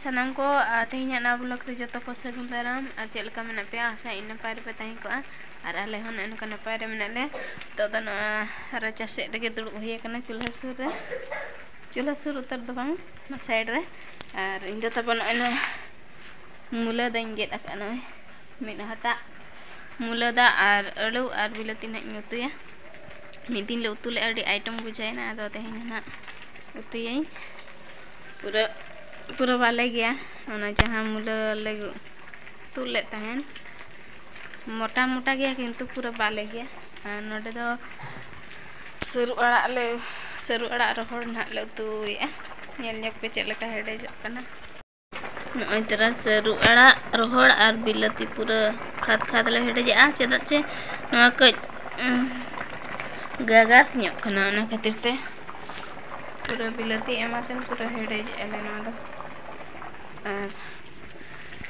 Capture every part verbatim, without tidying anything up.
ᱥᱟᱱᱟᱢ ᱠᱚ, ᱟᱨ ᱛᱮᱦᱮᱧᱟᱜ ᱱᱟᱣᱟ vlog ᱨᱮ ᱡᱚᱛᱚ ᱠᱚ ᱥᱟᱹᱜᱩᱱ ᱫᱟᱨᱟᱢ᱾ ᱟᱨ ᱪᱮᱫ ᱞᱮᱠᱟ ᱢᱮᱱᱟᱜ ᱯᱮᱭᱟ? ᱟᱥᱟᱭᱟᱹᱧ ᱱᱟᱯᱟᱭ ᱨᱮᱯᱮ ᱛᱟᱦᱮᱸ ᱠᱚᱜᱼᱟ᱾ ᱟᱨ ᱟᱞᱮ ᱦᱚᱸ ᱱᱚᱜᱼᱚᱭ ᱱᱚᱝᱠᱟ ᱱᱟᱯᱟᱭ ᱨᱮ ᱢᱮᱱᱟᱜ ᱞᱮᱭᱟ᱾ ᱱᱤᱛᱚᱜ ᱫᱚ ᱱᱚᱣᱟ ᱨᱟᱪᱟ ᱥᱮᱫ ᱨᱮᱜᱮ ᱫᱩᱲᱩᱵ ᱦᱩᱭ ᱟᱠᱟᱱᱟ, ᱪᱩᱞᱦᱟᱹ ᱥᱩᱨ ᱨᱮ᱾ ᱪᱩᱞᱦᱟᱹ ᱥᱩᱨ ᱩᱛᱟᱹᱨ ᱫᱚ ᱵᱟᱝ, ᱚᱱᱟ side ᱨᱮ᱾ ᱟᱨ ᱤᱧ ᱫᱚ ᱛᱟᱵᱚᱱ ᱱᱚᱜᱼᱚᱭ ᱱᱚᱣᱟ ᱢᱩᱞᱟᱹ ᱫᱚᱧ ᱜᱮᱫ ᱟᱠᱟᱫᱼᱟ, ᱱᱚᱜᱼᱚᱭ ᱢᱤᱫ ᱦᱟᱴᱟᱜ ᱢᱩᱞᱟᱹ ᱫᱟᱜ ᱟᱨ ᱟᱹᱞᱩ ᱟᱨ ᱵᱤᱞᱟᱹᱛᱤ ᱱᱟᱦᱟᱜ ᱤᱧ ᱩᱛᱩᱭᱟ᱾ ᱢᱤᱫ ᱫᱤᱱ ᱞᱮ ᱩᱛᱩ ᱞᱮᱫᱼᱟ, ᱟᱹᱰᱤ item ᱵᱩᱡᱷᱟᱹᱣᱮᱱᱟ, ᱟᱫᱚ ᱛᱮᱦᱮᱧ ᱱᱟᱦᱟᱜ ᱩᱛᱩᱭᱟᱹᱧ᱾ ᱯᱩᱨᱟᱹ, ᱯᱩᱨᱟᱹ ᱵᱟᱞᱮ ᱜᱮᱭᱟ, ᱚᱱᱟ ᱡᱟᱦᱟᱸ ᱢᱩᱞᱟᱹ ᱞᱮ ᱛᱩᱫ ᱞᱮᱫ ᱛᱟᱦᱮᱱ, ᱢᱚᱴᱟ ᱢᱚᱴᱟ ᱜᱮᱭᱟ, ᱠᱤᱱᱛᱩ ᱯᱩᱨᱟᱹ ᱵᱟᱞᱮ ᱜᱮᱭᱟ᱾ ᱟᱨ ᱱᱚᱰᱮ ᱫᱚ ᱥᱟᱹᱨᱩ ᱟᱲᱟᱜ ᱞᱮ, ᱥᱟᱹᱨᱩ ᱟᱲᱟᱜ ᱨᱚᱦᱚᱲ ᱱᱟᱦᱟᱜ ᱞᱮ ᱩᱛᱩᱭᱮᱫᱼᱟ᱾ ᱧᱮᱞ ᱧᱚᱜ ᱯᱮ ᱪᱮᱫ ᱞᱮᱠᱟ ᱦᱮᱰᱮᱡᱚᱜ ᱠᱟᱱᱟ᱾ ᱱᱚᱜᱼᱚᱭ ᱛᱚᱨᱟ ᱥᱟᱹᱨᱩ ᱟᱲᱟᱜ ᱨᱚᱦᱚᱲ ᱟᱨ ᱵᱤᱞᱟᱹᱛᱤ ᱯᱩᱨᱟᱹ ᱠᱷᱟᱫᱽ ᱠᱷᱟᱫᱽ ᱞᱮ ᱦᱮᱰᱮᱡᱟᱜᱼᱟ, ᱪᱮᱫᱟᱜ ᱪᱮ ᱱᱚᱣᱟ ᱠᱟᱹᱡ, ᱩᱸ, ᱜᱟᱜᱟᱛ ᱧᱚᱜ ᱠᱟᱱᱟ, ᱚᱱᱟ ᱠᱷᱟᱹᱛᱤᱨ ᱛᱮ ᱯᱩᱨᱟᱹ ᱵᱤᱞᱟᱹᱛᱤ ᱮᱢᱟᱛᱮᱢ ᱯᱩᱨᱟᱹ ᱦᱮᱰᱮᱡᱮᱜᱼᱟ ᱞᱮ ᱱᱚᱣᱟ ᱫᱚ᱾ ᱟᱨ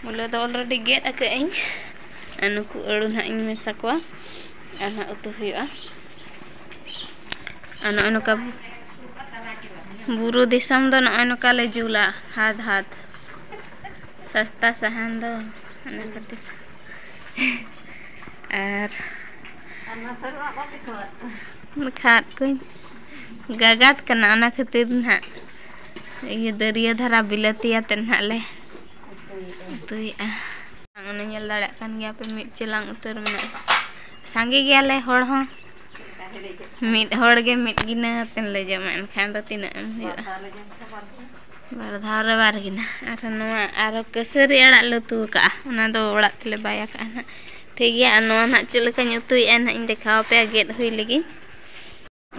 ᱢᱩᱞᱟᱹ ᱫᱚ already ᱜᱮᱫ ᱟᱠᱟᱫ ᱟᱹᱧ, ᱟᱨ ᱱᱩᱠᱩ ᱟᱹᱲᱩ ᱱᱟᱦᱟᱜ ᱤᱧ ᱢᱮᱥᱟ ᱠᱚᱣᱟ, ᱟᱨ ᱱᱟᱦᱟᱜ ᱩᱛᱩ ᱦᱩᱭᱩᱜᱼᱟ᱾ ᱟᱨ ᱱᱚᱜᱼᱚᱭ ᱱᱚᱝᱠᱟ ᱵᱩᱨᱩ ᱫᱤᱥᱚᱢ ᱫᱚ ᱱᱚᱜᱼᱚᱭ ᱱᱚᱝᱠᱟ ᱞᱮ ᱡᱩᱞᱟ, ᱦᱟᱛ ᱦᱟᱛ᱾ ᱥᱟᱥᱛᱟ ᱥᱟᱦᱟᱱ ᱫᱚ, ᱚᱱᱟ ᱠᱷᱟᱹᱛᱤᱨ᱾ ᱟᱨ ᱟᱨ ᱱᱚᱣᱟ ᱥᱟᱹᱨᱩ ᱟᱲᱟᱜ ᱵᱟᱯᱮ ᱠᱷᱟᱣᱟᱫ? ᱠᱷᱟᱫ ᱠᱚᱧ ᱜᱟᱜᱟᱛ ᱠᱟᱱᱟ, ᱚᱱᱟ ᱠᱷᱟᱹᱛᱤᱨ ᱱᱟᱦᱟᱜ ᱤᱭᱟᱹ ᱫᱟᱹᱨᱭᱟᱹ ᱫᱷᱟᱨᱟ ᱵᱤᱞᱟᱹᱛᱤ ᱟᱛᱮ ᱱᱟᱦᱟᱜ ᱞᱮ ᱩᱛᱩᱭᱮᱫᱼᱟ᱾ ᱚᱱᱮ ᱧᱮᱞ ᱫᱟᱲᱮᱭᱟᱜ ᱠᱟᱱ ᱜᱮᱭᱟ ᱯᱮ, ᱢᱤᱫ ᱪᱮᱞᱟᱝ ᱩᱛᱟᱹᱨ ᱢᱮᱱᱟᱜᱼᱟ᱾ ᱥᱟᱸᱜᱮ ᱜᱮᱭᱟᱞᱮ ᱦᱚᱲ ᱦᱚᱸ, ᱢᱤᱫ ᱦᱚᱲ ᱜᱮ ᱢᱤᱫ ᱜᱤᱱᱟᱹ ᱠᱟᱛᱮ ᱞᱮ ᱡᱚᱢᱟ, ᱮᱱᱠᱷᱟᱱ ᱫᱚ ᱛᱤᱱᱟᱹᱜ ᱮᱢ ᱦᱩᱭᱩᱜᱼᱟ? ᱵᱟᱨ ᱫᱷᱟᱣ ᱨᱮ ᱵᱟᱨ ᱜᱤᱱᱟᱹ᱾ ᱟᱨ ᱱᱚᱣᱟ ᱟᱨᱚ ᱠᱟᱹᱥᱟᱹᱨᱤ ᱟᱲᱟᱜ ᱞᱮ ᱩᱛᱩ ᱟᱠᱟᱫᱼᱟ, ᱚᱱᱟ ᱫᱚ ᱚᱲᱟᱜ ᱛᱮᱞᱮ ᱵᱟᱭ ᱟᱠᱟᱫᱼᱟ ᱱᱟᱦᱟᱜ᱾ ᱴᱷᱤᱠ ᱜᱮᱭᱟ, ᱟᱨ ᱱᱚᱣᱟ ᱱᱟᱦᱟᱜ ᱪᱮᱫ ᱞᱮᱠᱟᱧ ᱩᱛᱩᱭᱮᱫᱼᱟ ᱱᱟᱦᱟᱜ ᱤᱧ ᱫᱮᱠᱷᱟᱣ ᱟᱯᱮᱭᱟ ᱜᱮᱫ ᱦᱩᱭ ᱞᱮᱜᱤᱧ᱾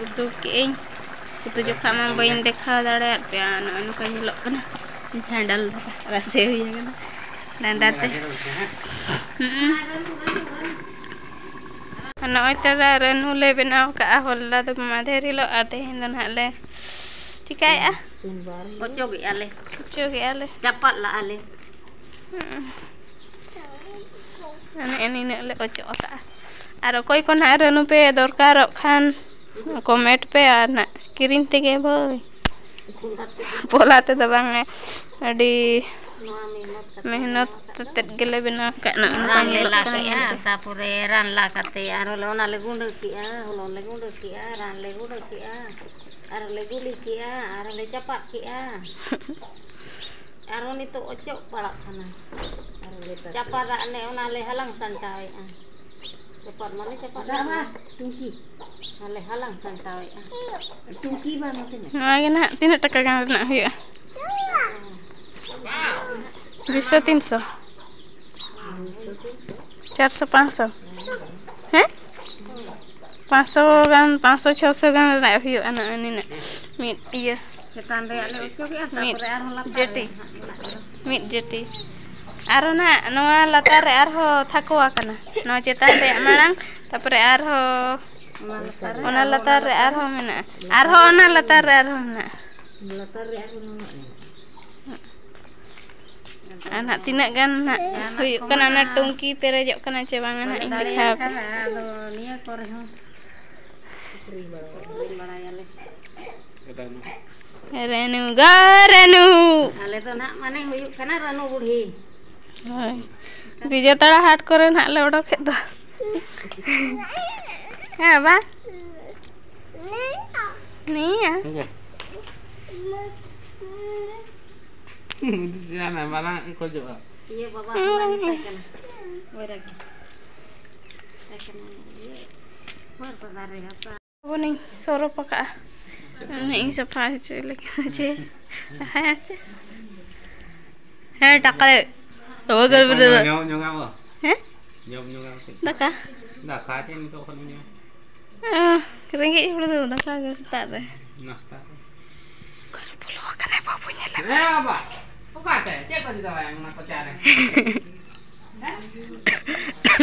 ᱩᱛᱩ ᱠᱮᱫ ᱟᱹᱧ, ᱩᱛᱩ ᱡᱚᱠᱷᱟ ᱢᱟ ᱵᱟᱹᱧ ᱫᱮᱠᱷᱟᱣ ᱫᱟᱲᱮᱭᱟᱫ ᱯᱮᱭᱟ, ᱱᱚᱜᱼᱚᱭ ᱱᱚᱝᱠᱟ ᱧᱮᱞᱚᱜ ᱠᱟᱱᱟ ᱡᱷᱟᱸᱰᱟᱞ ᱫᱷᱟᱨᱟ ᱨᱟᱥᱮ ᱦᱩᱭ ᱟᱠᱟᱱᱟ ᱰᱟᱸᱰᱟ ᱛᱮ᱾ ᱦᱩᱸ᱾ ᱱᱚᱜᱼᱚᱭ ᱛᱚᱨᱟ ᱨᱟᱹᱱᱩ ᱞᱮ ᱵᱮᱱᱟᱣ ᱠᱟᱜᱼᱟ, ᱦᱚᱞᱟ ᱫᱚ ᱢᱟᱫᱷᱮᱨ ᱦᱤᱞᱳᱜ, ᱟᱨ ᱛᱮᱦᱮᱧ ᱫᱚ ᱱᱟᱦᱟᱜ ᱞᱮ ᱪᱤᱠᱟᱭᱮᱫᱼᱟ? ᱚᱪᱚᱜᱮᱫᱼᱟ ᱞᱮ᱾ ᱚᱪᱚᱜᱮᱫᱼᱟ ᱞᱮ᱾ ᱪᱟᱯᱟᱫ ᱞᱟᱜᱼᱟ ᱞᱮ᱾ ᱦᱩᱸ᱾ ᱱᱮᱜᱼᱮ ᱱᱤᱱᱟᱹᱜ ᱞᱮ ᱚᱪᱚᱜ ᱟᱠᱟᱜᱼᱟ᱾ ᱟᱨ ᱚᱠᱚᱭ ᱠᱚ ᱱᱟᱦᱟᱜ ᱨᱟᱹᱱᱩ ᱯᱮ ᱫᱚᱨᱠᱟᱨᱚᱜ ᱠᱷᱟᱱ, comment ᱯᱮ, ᱟᱨ ᱱᱟᱦᱟᱜ ᱠᱤᱨᱤᱧ ᱛᱮᱜᱮ ᱵᱷᱟᱹᱭ᱾ ᱯᱚᱞᱟ ᱛᱮᱫᱚ ᱵᱟᱝ, ᱟᱹᱰᱤ ᱢᱮᱦᱱᱚᱛ ᱠᱟᱛᱮᱫ ᱜᱮᱞᱮ ᱵᱮᱱᱟᱣ ᱟᱠᱟᱫ᱾ ᱱᱚᱜᱼᱚ ᱱᱚᱝᱠᱟ ᱨᱟᱱ ᱞᱮ ᱧᱮᱞᱚᱜ ᱞᱟ ᱠᱟᱱᱟ ᱠᱮᱜᱼᱟ, ᱧᱮᱞ ᱯᱮ᱾ ᱛᱟᱯᱚᱨᱮ ᱨᱟᱱ ᱞᱟ ᱠᱟᱛᱮ ᱟᱨᱦᱚᱸ ᱞᱮ ᱚᱱᱟ ᱞᱮ ᱜᱩᱸᱰᱟᱹ ᱠᱮᱜᱼᱟ, ᱦᱚᱞᱚᱝ ᱞᱮ ᱜᱩᱸᱰᱟᱹ ᱠᱮᱜᱼᱟ, ᱨᱟᱱ ᱞᱮ ᱜᱩᱸᱰᱟᱹ ᱠᱮᱜᱼᱟ, ᱟᱨᱦᱚᱸ ᱞᱮ ᱜᱩᱞᱤ ᱠᱮᱜᱼᱟ, ᱟᱨᱦᱚᱸ ᱞᱮ ᱪᱟᱯᱟᱫ ᱠᱮᱜᱼᱟ᱾ ᱟᱨᱦᱚᱸ ᱱᱤᱛᱚᱜ ᱚᱪᱚᱜ ᱯᱟᱲᱟᱜ ᱠᱟᱱᱟ᱾ ᱪᱟᱯᱟᱫᱟᱜ ᱞᱮ ᱚᱱᱟ ᱞᱮ ᱦᱟᱞᱟᱝ ᱥᱟᱢᱴᱟᱣᱮᱜᱼᱟ᱾ ᱪᱟᱯᱟᱫ ᱢᱟᱞᱮ ᱪᱟᱯᱟᱫ ᱫᱟᱜ ᱢᱟ, ᱴᱩᱝᱠᱤ᱾ ᱟᱨ ᱞᱮ ᱦᱟᱞᱟᱝ ᱥᱟᱢᱴᱟᱣᱮᱜᱼᱟ᱾ ᱴᱩᱝᱠᱤ ᱵᱟᱝ ᱱᱚᱛᱮ ᱢᱮ᱾ ᱱᱚᱣᱟ ᱜᱮ ᱱᱟᱦᱟᱜ ᱛᱤᱱᱟᱹᱜ ᱴᱟᱠᱟ ᱜᱟᱱ ᱨᱮᱱᱟᱜ ᱦᱩᱭᱩᱜᱼᱟ? ᱫᱩᱭᱥᱚ, ᱛᱤᱱᱥᱚ, ᱪᱟᱨᱥᱚ, ᱯᱟᱸᱪᱥᱚ᱾ ᱦᱮᱸ? ᱯᱟᱸᱪᱥᱚ ᱜᱟᱱ, ᱯᱟᱸᱪᱥᱚ ᱪᱷᱚᱥᱚ ᱜᱟᱱ ᱨᱮᱱᱟᱜ ᱦᱩᱭᱩᱜᱼᱟ ᱱᱚᱜᱼᱚᱭ ᱱᱤᱱᱟᱹᱜ᱾ ᱢᱤᱫ ᱤᱭᱟᱹ, ᱪᱮᱛᱟᱱ ᱨᱮᱭᱟᱜ ᱞᱮ ᱚᱪᱚᱜᱮᱜᱼᱟ, ᱢᱤᱫ ᱛᱟᱨᱯᱚᱨᱮ ᱟᱨᱦᱚᱸ ᱞᱟᱛᱟᱨ ᱡᱟᱹᱴᱤ᱾ ᱨᱮᱭᱟᱜ ᱦᱟᱸᱜ ᱢᱮᱱᱟᱜ ᱜᱮᱭᱟ᱾ ᱢᱤᱫ ᱡᱟᱹᱴᱤ᱾ ᱟᱨᱦᱚᱸ ᱱᱟᱦᱟᱜ ᱱᱚᱣᱟ ᱞᱟᱛᱟᱨ ᱨᱮ ᱟᱨᱦᱚᱸ ᱛᱷᱟᱠᱚ ᱟᱠᱟᱱᱟ᱾ ᱱᱚᱣᱟ ᱪᱮᱛᱟᱱ ᱨᱮᱭᱟᱜ ᱢᱟᱲᱟᱝ, ᱛᱟᱨᱯᱚᱨᱮ ᱟᱨᱦᱚᱸ ᱚᱱᱟ ᱞᱟᱛᱟᱨ ᱨᱮ ᱚᱱᱟ ᱟᱨᱦᱚᱸ ᱞᱟᱛᱟᱨ ᱨᱮ ᱢᱮᱱᱟᱜᱼᱟ᱾ ᱟᱨᱦᱚᱸ ᱚᱱᱟ ᱞᱟᱛᱟᱨ ᱨᱮ ᱟᱨᱦᱚᱸ ᱢᱮᱱᱟᱜᱼᱟ᱾ ᱞᱟᱛᱟᱨ ᱨᱮ ᱟᱨᱦᱚᱸ ᱱᱩᱱᱟᱹᱜ ᱢᱮᱱᱟᱜᱼᱟ᱾ ᱟᱨ ᱱᱟᱦᱟᱜ ᱛᱤᱱᱟᱹᱜ ᱜᱟᱱ ᱱᱟᱦᱟᱜ ᱡᱟᱦᱟᱱᱟᱜ ᱦᱩᱭᱩᱜ ᱠᱚᱢᱟ ᱠᱟᱱᱟ, ᱚᱱᱟ ᱱᱟᱦᱟᱜ ᱴᱩᱝᱠᱤ ᱯᱮᱨᱮᱡᱚᱜ ᱠᱟᱱᱟ ᱪᱮ ᱵᱟᱝᱟ ᱵᱟᱞᱮ ᱱᱟᱦᱟᱜ ᱤᱧ ᱫᱟᱲᱮᱭᱟᱜ ᱫᱮᱠᱷᱟᱣ ᱟᱯᱮ᱾ ᱠᱷᱟᱱ ᱟᱫᱚ ᱱᱤᱭᱟᱹ ᱠᱚᱨᱮ ᱦᱚᱸ ᱟᱹᱠᱷᱨᱤᱧ ᱵᱟᱲᱟᱭᱟᱞᱮ᱾ ᱨᱮᱱᱩ ᱜᱚ ᱨᱮᱱᱩ᱾ ᱟᱞᱮ ᱫᱚ ᱱᱟᱦᱟᱜ ᱢᱟᱱᱮ ᱦᱩᱭᱩᱜ ᱠᱟᱱᱟ ᱨᱟᱹᱱᱩ ᱵᱩᱲᱦᱤ᱾ ᱦᱳᱭ, ᱵᱤᱡᱮᱛᱟᱲᱟ ᱦᱟᱴ ᱠᱚᱨᱮ ᱱᱟᱦᱟᱜ ᱞᱮ ᱚᱰᱚᱠᱮᱫ ᱫᱚ᱾ ᱦᱮᱸ ᱵᱟ? ᱱᱤᱭᱟᱹ? ᱦᱮᱸ᱾ ᱢᱟᱨᱟᱝ ᱠᱷᱚᱡᱚᱜᱼᱟ᱾ ᱤᱭᱟᱹ ᱵᱟᱵᱟ ᱦᱚᱸ ᱵᱟᱭ ᱢᱮᱛᱟᱭ ᱠᱟᱱᱟ᱾ ᱵᱟᱭ ᱨᱟᱜᱟ᱾ ᱢᱮᱛᱟᱭ ᱠᱟᱱᱟ, ᱤᱭᱟᱹ, ᱦᱚᱲ ᱠᱚ ᱫᱟᱨᱮ ᱦᱟᱥᱟ᱾ ᱟᱵᱚᱱᱤᱧ ᱥᱚᱨᱚᱯ ᱟᱠᱟᱜᱼᱟ᱾ ᱩᱱᱟᱹᱜ ᱤᱧ ᱥᱟᱯᱷᱟ ᱦᱚᱪᱚᱭ ᱞᱟᱹᱜᱤᱫ ᱡᱮ ᱛᱟᱦᱮᱸ ᱦᱚᱪᱚ᱾ ᱦᱮᱸ, ᱴᱟᱠᱟ᱾ ᱧᱚᱜ, ᱧᱚᱜ, ᱧᱚᱜ᱾ ᱦᱮᱸ? ᱡᱚᱢ ᱧᱩ ᱠᱟᱛᱮ᱾ ᱫᱟᱠᱟ᱾ ᱫᱟᱠᱟ ᱪᱮᱫ ᱱᱤᱛᱚᱜ ᱠᱷᱚᱱ ᱧᱩᱭᱟ? ᱟᱦ, ᱨᱮᱸᱜᱮᱡ ᱦᱚᱲ ᱫᱚ ᱫᱟᱠᱟ ᱜᱮ ᱥᱮᱛᱟᱜ ᱨᱮ᱾ ᱱᱟᱥᱛᱟ ᱨᱮ᱾ ᱚᱠᱟᱨᱮ ᱵᱚᱞᱚ ᱟᱠᱟᱱᱟᱭ ᱵᱟᱹᱵᱩ, ᱧᱮᱞᱮ ᱢᱮ᱾ ᱦᱮᱸ ᱵᱟᱵᱟ, ᱚᱠᱟᱛᱮ? ᱪᱮᱫ ᱠᱚ ᱪᱤᱠᱟᱹ ᱵᱟᱲᱟᱭᱟ ᱚᱱᱟ ᱠᱚᱪᱟ ᱨᱮ?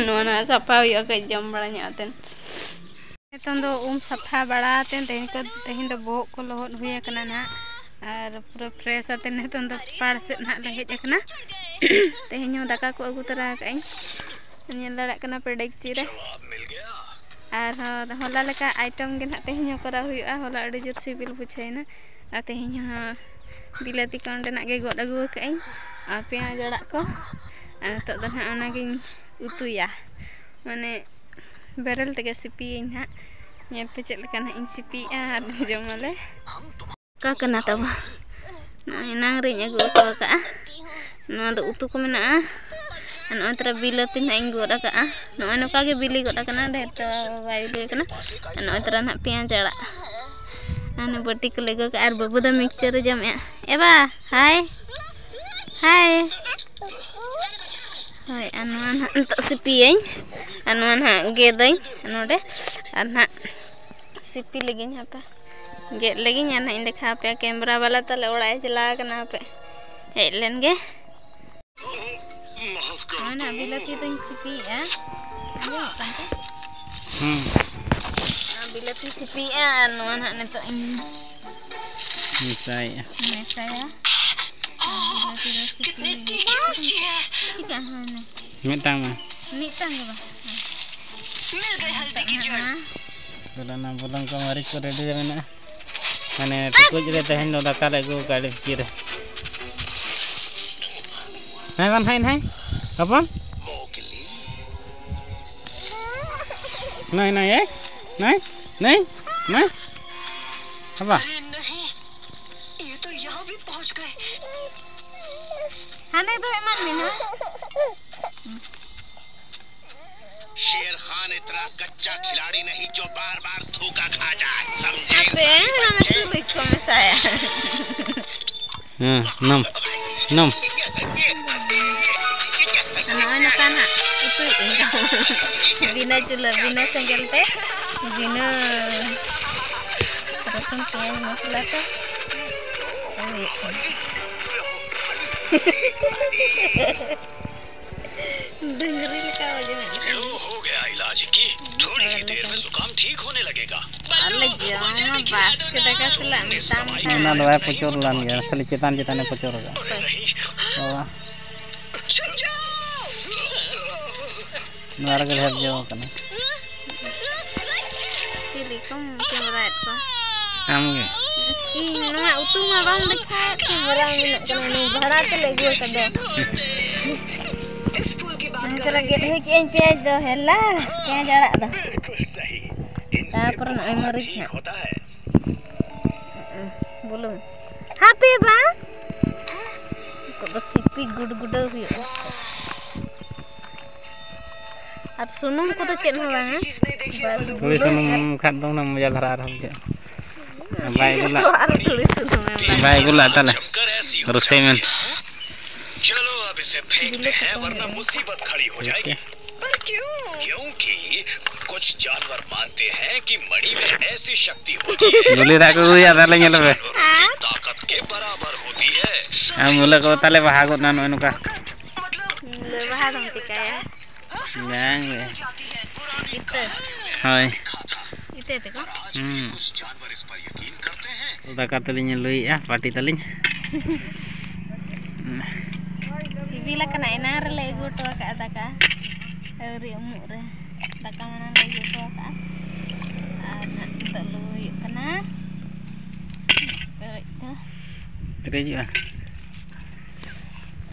ᱱᱚᱣᱟ ᱱᱟᱜ ᱥᱟᱯᱷᱟ ᱦᱩᱭᱩᱜᱼᱟ, ᱠᱟᱹᱡ ᱡᱚᱢ ᱵᱟᱲᱟ ᱧᱚᱜ ᱟᱛᱮᱱ᱾ ᱱᱤᱛᱚᱝ ᱫᱚ ᱩᱢ ᱥᱟᱯᱷᱟ ᱵᱟᱲᱟ ᱟᱛᱮᱱ ᱛᱮᱦᱮᱧ ᱠᱚ, ᱛᱮᱦᱮᱧ ᱫᱚ ᱵᱚᱦᱚᱜ ᱠᱚ ᱞᱚᱦᱚᱫ ᱦᱩᱭ ᱟᱠᱟᱱᱟ ᱱᱟᱦᱟᱜ, ᱟᱨ ᱯᱩᱨᱟᱹ fresh ᱟᱛᱮᱱ ᱱᱤᱛᱚᱝ ᱫᱚ ᱯᱟᱲ ᱥᱮᱫ ᱱᱟᱦᱟᱜ ᱞᱮ ᱦᱮᱡ ᱟᱠᱟᱱᱟ᱾ ᱛᱮᱦᱮᱧ ᱦᱚᱸ ᱫᱟᱠᱟ ᱠᱚ ᱟᱹᱜᱩ ᱛᱚᱨᱟ ᱟᱠᱟᱫ ᱟᱹᱧ, ᱧᱮᱞ ᱫᱟᱲᱮᱭᱟᱜ ᱠᱟᱱᱟ ᱯᱮ ᱰᱮᱠᱪᱤ ᱨᱮ᱾ ᱟᱨᱦᱚᱸ ᱦᱚᱞᱟ ᱞᱮᱠᱟ item ᱜᱮ ᱱᱟᱦᱟᱜ ᱛᱮᱦᱮᱧ ᱦᱚᱸ ᱠᱚᱨᱟᱣ ᱦᱩᱭᱩᱜᱼᱟ᱾ ᱦᱚᱞᱟ ᱟᱹᱰᱤ ᱡᱳᱨ ᱥᱤᱵᱤᱞ ᱵᱩᱡᱷᱟᱹᱣ ᱮᱱᱟ᱾ ᱟᱨ ᱛᱮᱦᱮᱧ ᱦᱚᱸ ᱵᱤᱞᱟᱹᱛᱤ ᱠᱚ ᱚᱸᱰᱮᱱᱟᱜ ᱜᱮ ᱜᱚᱫ ᱟᱹᱜᱩ ᱟᱠᱟᱫᱟᱹᱧ, ᱟᱨ ᱯᱮᱸᱭᱟᱡᱽ ᱟᱲᱟᱜ ᱠᱚ᱾ ᱟᱨ ᱱᱤᱛᱚᱜ ᱫᱚ ᱱᱟᱦᱟᱜ ᱚᱱᱟᱜᱤᱧ ᱩᱛᱩᱭᱟ, ᱢᱟᱱᱮ ᱵᱮᱨᱮᱞ ᱛᱮᱜᱮ ᱥᱤᱯᱤᱭᱟᱹᱧ ᱱᱟᱦᱟᱜ᱾ ᱧᱮᱞ ᱯᱮ ᱪᱮᱫ ᱞᱮᱠᱟ ᱱᱟᱦᱟᱜ ᱤᱧ ᱥᱤᱯᱤᱭᱮᱫᱼᱟ ᱟᱨ ᱡᱚᱢᱟᱞᱮ᱾ ᱚᱠᱟ ᱠᱟᱱᱟ ᱛᱟᱵᱚ? ᱱᱚᱜᱼᱚᱭ ᱮᱱᱟᱝ ᱨᱤᱧ ᱟᱹᱜᱩ ᱦᱚᱴᱚ ᱟᱠᱟᱫᱼᱟ᱾ ᱱᱚᱣᱟ ᱫᱚ ᱩᱛᱩ ᱠᱚ ᱢᱮᱱᱟᱜᱼᱟ᱾ ᱟᱨ ᱱᱚᱜᱼᱚᱭ ᱛᱚᱨᱟ ᱵᱤᱞᱟᱹᱛᱤ ᱱᱟᱦᱟᱜ ᱤᱧ ᱜᱚᱫ ᱟᱠᱟᱫᱼᱟ᱾ ᱱᱚᱜᱼᱚᱭ ᱱᱚᱝᱠᱟ ᱜᱮ ᱵᱤᱞᱤ ᱜᱚᱫ ᱟᱠᱟᱱᱟ, ᱰᱷᱮᱨ ᱫᱚ ᱵᱟᱭ ᱵᱤᱞᱤ ᱟᱠᱟᱱᱟ᱾ ᱟᱨ ᱱᱚᱜᱼᱚᱭ ᱛᱚᱨᱟ ᱱᱟᱦᱟᱜ ᱯᱮᱸᱭᱟᱡᱽ ᱟᱲᱟᱜ᱾ ᱟᱨ ᱱᱚᱣᱟ ᱵᱟᱹᱴᱤ ᱠᱚᱞᱮ ᱟᱹᱜᱩ ᱟᱠᱟᱫᱼᱟ᱾ ᱟᱨ ᱵᱟᱹᱵᱩ ᱫᱚ ᱢᱤᱠᱥᱪᱟᱨ ᱮ ᱡᱚᱢᱮᱫᱼᱟ᱾ ᱮ ᱵᱟ, ᱦᱟᱭ, ᱦᱟᱭ᱾ ᱦᱳᱭ, ᱟᱨ ᱱᱚᱣᱟ ᱱᱟᱦᱟᱜ ᱱᱤᱛᱚᱜ ᱥᱤᱯᱤᱭᱟᱹᱧ᱾ ᱟᱨ ᱱᱚᱣᱟ ᱱᱟᱦᱟᱜ ᱜᱮᱫᱟᱹᱧ ᱱᱚᱰᱮ᱾ ᱟᱨ ᱱᱟᱦᱟᱜ ᱥᱤᱯᱤ ᱞᱮᱜᱤᱧ ᱦᱟᱯᱮ᱾ ᱜᱮᱫ ᱞᱮᱜᱤᱧ ᱟᱨ ᱱᱟᱦᱟᱜ ᱤᱧ ᱫᱮᱠᱷᱟᱣ ᱟᱯᱮᱭᱟ᱾ ᱠᱮᱢᱨᱟ ᱵᱟᱞᱟ ᱛᱟᱞᱮ ᱚᱲᱟᱜ ᱮ ᱪᱟᱞᱟᱣ ᱠᱟᱱᱟ, ᱦᱟᱯᱮ ᱦᱮᱡ ᱞᱮᱱ ᱜᱮ᱾ ᱱᱚᱜᱼᱚᱭ ᱱᱟᱦᱟᱜ ᱵᱤᱞᱟᱹᱛᱤ ᱫᱚᱧ ᱥᱤᱯᱤᱭᱮᱫᱼᱟ᱾ ᱟᱸᱡᱚᱢᱚᱜ ᱠᱟᱱ ᱛᱮ? ᱦᱩᱸ᱾ ᱟᱨ ᱵᱤᱞᱟᱹᱛᱤ ᱥᱤᱯᱤᱭᱮᱫᱼᱟ ᱟᱨ ᱱᱚᱣᱟ ᱱᱟᱦᱟᱜ ᱱᱤᱛᱚᱜ ᱤᱧ ᱢᱮᱥᱟᱭᱮᱫᱼᱟ᱾ ᱢᱮᱥᱟᱭᱟ᱾ ᱟᱨ ᱵᱤᱞᱟᱹᱛᱤ ᱫᱚ ᱥᱤᱯᱤ ᱪᱤᱠᱟᱹᱜᱼᱟ? ᱦᱳᱭ ᱱᱮ᱾ ᱢᱤᱫᱴᱟᱝ ᱢᱟ᱾ ᱢᱤᱫᱴᱟᱝ ᱜᱮ ᱵᱟᱝ᱾ ᱢᱤᱞ ᱜᱟᱭ ᱦᱚᱞᱫᱤ ᱠᱤ ᱡᱟᱲ᱾ ᱛᱟᱦᱞᱮ ᱚᱱᱟ ᱵᱩᱞᱩᱝ ᱠᱚ ᱢᱟᱹᱨᱤᱪ ᱠᱚ ᱨᱮᱰᱤ ᱨᱮ ᱢᱮᱱᱟᱜᱼᱟ᱾ ᱢᱟᱱᱮ ᱴᱩᱠᱩᱡ ᱨᱮ ᱛᱮᱦᱮᱧ ᱫᱚ ᱫᱟᱠᱟ ᱞᱮ ᱟᱹᱜᱩ ᱟᱠᱟᱫᱼᱟ ᱰᱮᱠᱪᱤ ᱨᱮ᱾ ᱱᱟᱭ ᱵᱟᱱ ᱦᱟᱭ ᱱᱟᱭ ᱦᱚᱯᱚᱱ᱾ ᱱᱟᱭ ᱱᱟᱭ ᱮ ᱱᱟᱭ ᱱᱟᱭ ᱱᱟᱭ ᱦᱟᱵᱟ᱾ अरे नहीं, ये तो यहाँ भी पहुँच गए। ᱦᱟᱱᱮ ᱫᱚ ᱮᱢᱟᱱ ᱢᱮᱱᱟᱜᱼᱟ᱾ शेर खान इतना कच्चा खिलाड़ी नहीं जो बार बार धोखा खा जाए, समझे? ᱟᱯᱮ ᱦᱟᱱᱮ ᱥᱩᱞᱩᱡ ᱠᱚ ᱢᱮᱥᱟᱭᱟ᱾ ᱦᱮᱸ, ᱱᱚᱢ, ᱱᱚᱢ᱾ ᱱᱚᱜᱼᱚᱭ ᱱᱚᱝᱠᱟ ᱱᱟᱜ ᱩᱛᱩᱭᱮᱫ ᱟᱹᱧ᱾ ᱵᱤᱱᱟᱹ ᱪᱩᱞᱦᱟᱹ, ᱵᱤᱱᱟᱹ ᱥᱮᱸᱜᱮᱞ ᱛᱮ, ᱵᱤᱱᱟᱹ ᱨᱟᱹᱥᱩᱱ, ᱯᱮᱸᱭᱟᱡᱽ, ᱢᱚᱥᱞᱟ ᱛᱮ ᱩᱛᱩᱭᱮᱫ ᱠᱟᱱᱟ᱾ ᱰᱟᱹᱝᱨᱤ ᱞᱮᱠᱟ ᱵᱟᱡᱮ ᱢᱮᱱᱟᱜ ᱠᱚᱣᱟ᱾ लो, हो गया इलाज की। थोड़ी ही देर में जुकाम ठीक होने लगेगा। ᱟᱞᱮ ᱡᱚᱢᱟ ᱵᱟᱥᱠᱮ ᱫᱟᱠᱟ ᱥᱟᱞᱟᱜ ᱢᱮᱛᱟᱢ ᱠᱟᱱ᱾ ᱚᱱᱟ ᱫᱚ ᱵᱟᱭ ᱯᱚᱪᱚᱨ ᱞᱟᱱ ᱜᱮᱭᱟ, ᱠᱷᱟᱹᱞᱤ ᱪᱮᱛᱟᱱ ᱪᱮᱛᱟᱱᱮ ᱯᱚᱪᱚᱨ ᱟᱠᱟᱫᱼᱟ᱾ ᱚᱠᱚᱭ? ᱵᱟᱵᱟ᱾ ᱱᱚᱣᱟ ᱨᱮᱜᱮ ᱰᱷᱮᱨ ᱡᱚ ᱟᱠᱟᱱᱟ᱾ ᱪᱤᱞᱤ ᱠᱚᱢ ᱠᱮᱢᱨᱟᱭᱮᱫ ᱠᱚᱣᱟ? ᱟᱢ ᱜᱮ? ᱤᱧ ᱱᱚᱣᱟ ᱩᱛᱩ ᱢᱟ ᱵᱟᱝ ᱫᱮᱠᱷᱟᱣᱮᱫ ᱛᱤᱧ, ᱵᱚᱨᱟᱝ ᱢᱮᱱᱟᱜ ᱠᱟᱱᱟ, ᱱᱩᱭ ᱵᱷᱟᱲᱟ ᱛᱮᱞᱮ ᱟᱹᱜᱩ ᱟᱠᱟᱫᱟ᱾ ᱱᱚᱝᱠᱟ ᱜᱮᱫ ᱦᱩᱭ ᱠᱮᱜᱼᱟᱹᱧ ᱯᱮᱸᱭᱟᱡᱽ ᱫᱚ, ᱦᱮᱞᱟ, ᱯᱮᱸᱭᱟᱡᱽ ᱟᱲᱟᱜ ᱫᱚ᱾ ᱛᱟᱨᱯᱚᱨᱮ ᱱᱚᱜᱼᱚᱭ ᱢᱟᱹᱨᱤᱪ ᱦᱟᱸᱜ᱾ ᱵᱩᱞᱩᱝ᱾ ᱦᱟᱯᱮ ᱵᱟ, ᱱᱤᱛᱚᱜ ᱫᱚ ᱥᱤᱯᱤ ᱜᱩᱰᱜᱩᱰᱟᱹᱣ ᱦᱩᱭᱩᱜᱼᱟ᱾ ᱟᱨ ᱥᱩᱱᱩᱢ ᱠᱚᱫᱚ ᱪᱮᱫ ᱦᱚᱸ ᱵᱟᱝᱟ, ᱵᱟᱥ ᱦᱳᱭ, ᱵᱩᱞᱩᱝ ᱥᱩᱱᱩᱢ ᱟᱨ ᱠᱷᱟᱱ ᱫᱚ ᱦᱩᱱᱟᱹᱝ ᱢᱚᱡᱟ ᱫᱷᱟᱨᱟ ᱟᱨᱦᱚᱸ ᱵᱩᱡᱷᱟᱹᱜᱼᱟ᱾ ᱵᱟᱭ ᱟᱹᱜᱩ ᱞᱟᱜ-, ᱟᱨ ᱛᱩᱲᱤ ᱥᱩᱱᱩᱢ ᱮᱢ ᱞᱟᱜᱟᱣ᱾ ᱵᱟᱭ ᱟᱹᱜᱩ ᱞᱟᱜ ᱛᱟᱞᱮ᱾ ᱨᱚᱥᱮ ᱢᱮᱱ᱾ चलो अब इसे फेंकते हैं वरना मुसीबत खड़ी हो जाएगी। पर क्यों? क्योंकि कुछ जानवर मानते हैं कि मणि में ऐसी शक्ति होती है ᱡᱩᱞᱤ ᱫᱟᱜ ᱠᱚ ᱟᱹᱜᱩᱭᱟ, ᱛᱟᱦᱞᱮ ᱧᱮᱞ ᱯᱮ᱾ ᱡᱟᱱवरों की ताकत के बराबर होती है। ᱟᱢ ᱢᱩᱞᱟᱹ ᱠᱚ ᱛᱟᱦᱞᱮ ᱵᱟᱦᱟ ᱜᱚᱫ ᱱᱟ ᱱᱚᱜᱼᱚᱭ ᱱᱚᱝᱠᱟ᱾ ᱢᱩᱞᱟᱹ ᱵᱟᱦᱟ ᱫᱚᱢ ᱪᱤᱠᱟᱹᱭᱟ? ᱵᱟᱝ ᱜᱮ᱾ ᱤᱛᱟᱹ? ᱦᱳᱭ᱾ ᱤᱛᱟᱹ ᱛᱮᱠᱚ? ᱦᱩᱸ᱾ ᱫᱟᱠᱟ ᱛᱟᱹᱞᱤᱧ ᱞᱩᱭᱮᱜᱼᱟ, ᱯᱟᱹᱴᱤ ᱛᱟᱹᱞᱤᱧ᱾ ᱥᱤᱵᱤᱞ ᱟᱠᱟᱱᱟ, ᱮᱱᱟᱝ ᱨᱮᱞᱮ ᱟᱹᱜᱩ ᱦᱚᱴᱚ ᱟᱠᱟᱫᱼᱟ ᱫᱟᱠᱟ, ᱟᱹᱣᱨᱤ ᱩᱢᱩᱜ ᱨᱮ ᱫᱟᱠᱟ ᱢᱟᱲᱟᱝ ᱞᱮ ᱟᱹᱜᱩ ᱦᱚᱴᱚ ᱟᱠᱟᱫᱼᱟ᱾ ᱟᱨ ᱱᱟᱜ ᱱᱤᱛᱚᱜ ᱞᱩ ᱦᱩᱭᱩᱜ ᱠᱟᱱᱟ᱾ ᱯᱮᱨᱮᱡ ᱫᱚ᱾ ᱯᱮᱨᱮᱡᱚᱜᱼᱟ᱾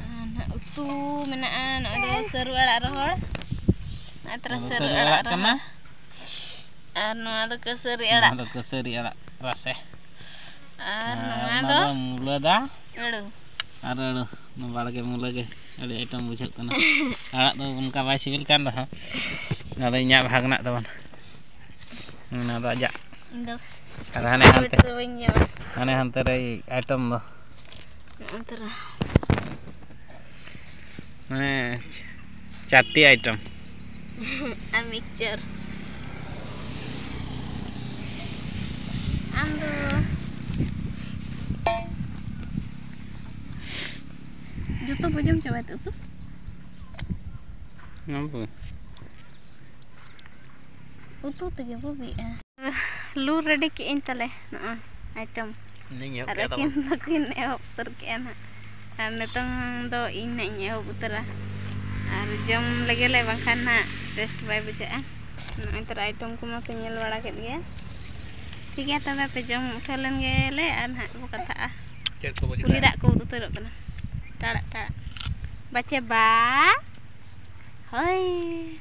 ᱟᱨ ᱱᱟᱜ ᱩᱛᱩ ᱢᱮᱱᱟᱜᱼᱟ, ᱱᱚᱜᱼᱚᱭ ᱫᱚ ᱥᱟᱹᱨᱩ ᱟᱲᱟᱜ ᱨᱚᱦᱚᱲ᱾ ᱱᱚᱜᱼᱚᱭ ᱛᱟᱨᱟ ᱱᱚᱣᱟ ᱫᱚ ᱥᱟᱹᱨᱩ ᱥᱟᱹᱨᱩ ᱟᱲᱟᱜ ᱟᱲᱟᱜ ᱠᱟᱱᱟ᱾ ᱨᱚᱦᱚᱲ᱾ ᱟᱨ ᱱᱚᱣᱟ ᱫᱚ ᱠᱟᱹᱥᱟᱹᱨᱤ ᱱᱚᱣᱟ ᱟᱲᱟᱜ᱾ ᱫᱚ ᱠᱟᱹᱥᱟᱹᱨᱤ ᱟᱲᱟᱜ ᱨᱟᱥᱮ᱾ ᱟᱨ ᱟᱨ ᱱᱚᱣᱟ ᱚᱱᱟ ᱫᱚ ᱫᱚ ᱢᱩᱞᱟᱹ ᱫᱟ᱾ ᱟᱹᱲᱩ᱾ ᱟᱨ ᱟᱹᱲᱩ, ᱚᱱᱟ ᱵᱟᱲᱜᱮ ᱢᱩᱞᱟᱹ ᱜᱮ ᱟᱹᱰᱤ item ᱵᱩᱡᱷᱟᱹᱜ ᱠᱟᱱᱟ᱾ ᱟᱲᱟᱜ ᱫᱚ ᱚᱱᱠᱟ ᱵᱟᱭ ᱥᱤᱵᱤᱞ ᱠᱟᱱ ᱨᱮᱦᱚᱸ, ᱚᱱᱟ ᱫᱚ ᱤᱧᱟᱹᱜ ᱵᱷᱟᱜᱽ ᱨᱮᱱᱟᱜ ᱛᱟᱵᱚᱱ᱾ ᱚᱱᱟ ᱫᱚ ᱟᱡᱟᱜ᱾ ᱤᱧ ᱫᱚ ᱟᱨ ᱦᱟᱱᱮ ᱦᱟᱱᱛᱮ, ᱴᱚᱢᱮᱴᱳ ᱵᱟᱹᱧ ᱡᱚᱢᱟ᱾ ᱦᱟᱱᱮ ᱦᱟᱱᱛᱮ ᱨᱮ item ᱫᱚ᱾ ᱱᱚᱜᱼᱚ ᱱᱚᱛᱮ ᱨᱮ᱾ ᱦᱮᱸ, ᱪᱟᱨᱴᱤ item᱾ ᱟᱨ mixture᱾ ᱟᱢ ᱫᱚ ᱡᱚᱛᱚ ᱵᱚ ᱡᱚᱢ ᱪᱟᱵᱟᱭ ᱛᱮ ᱩᱛᱩ? ᱚᱱᱟ ᱫᱚ᱾ ᱩᱛᱩ ᱛᱮᱜᱮ ᱵᱚ ᱵᱤᱜᱼᱟ᱾ ᱞᱩ ready ᱠᱮᱜᱼᱟᱹᱧ ᱛᱟᱞᱮ ᱱᱚᱜᱼᱚᱭ item᱾ ᱤᱧ ᱮᱦᱚᱵ ᱟᱨ ᱠᱮᱫᱟ ᱟᱹᱠᱤᱱ ᱛᱟᱵᱚᱱ᱾ ᱫᱚᱠᱤᱱ ᱮᱦᱚᱵ ᱩᱛᱟᱹᱨ ᱠᱮᱜᱼᱟ ᱱᱟᱦᱟᱜ᱾ ᱟᱨ ᱱᱤᱛᱚᱝ ᱫᱚ ᱤᱧ ᱱᱟᱦᱟᱜ ᱤᱧ ᱮᱦᱚᱵ ᱩᱛᱟᱹᱨᱟ᱾ ᱟᱨ ᱡᱚᱢ ᱞᱮᱜᱮ ᱞᱮ, ᱵᱟᱝᱠᱷᱟᱱ ᱱᱟᱦᱟᱜ taste ᱵᱟᱭ ᱵᱩᱡᱷᱟᱹᱜᱼᱟ᱾ ᱱᱚᱜᱼᱚᱭ ᱛᱚᱨᱟ item ᱠᱚᱢᱟ ᱯᱮ ᱧᱮᱞ ᱵᱟᱲᱟ ᱠᱮᱫ ᱜᱮᱭᱟ᱾ ᱴᱷᱤᱠ ᱜᱮᱭᱟ, ᱛᱚᱵᱮ ᱯᱮ ᱡᱚᱢ ᱩᱴᱷᱟᱹᱣ ᱞᱮᱱ ᱜᱮᱞᱮ ᱟᱨ ᱱᱟᱦᱟᱜ ᱵᱚ ᱠᱟᱛᱷᱟᱜᱼᱟ᱾ ᱪᱮᱫ ᱠᱚ ᱵᱚ ᱩᱞᱤ ᱪᱤᱠᱟᱹᱭᱟ? ᱫᱟᱜ ᱠᱚ ᱩᱫ ᱩᱛᱟᱹᱨᱚᱜ ᱠᱟᱱᱟ᱾ ᱴᱟᱲᱟᱜ ᱴᱟᱲᱟᱜ᱾ ᱵᱟᱪᱮ ᱵᱟ᱾ ᱦᱳᱭ᱾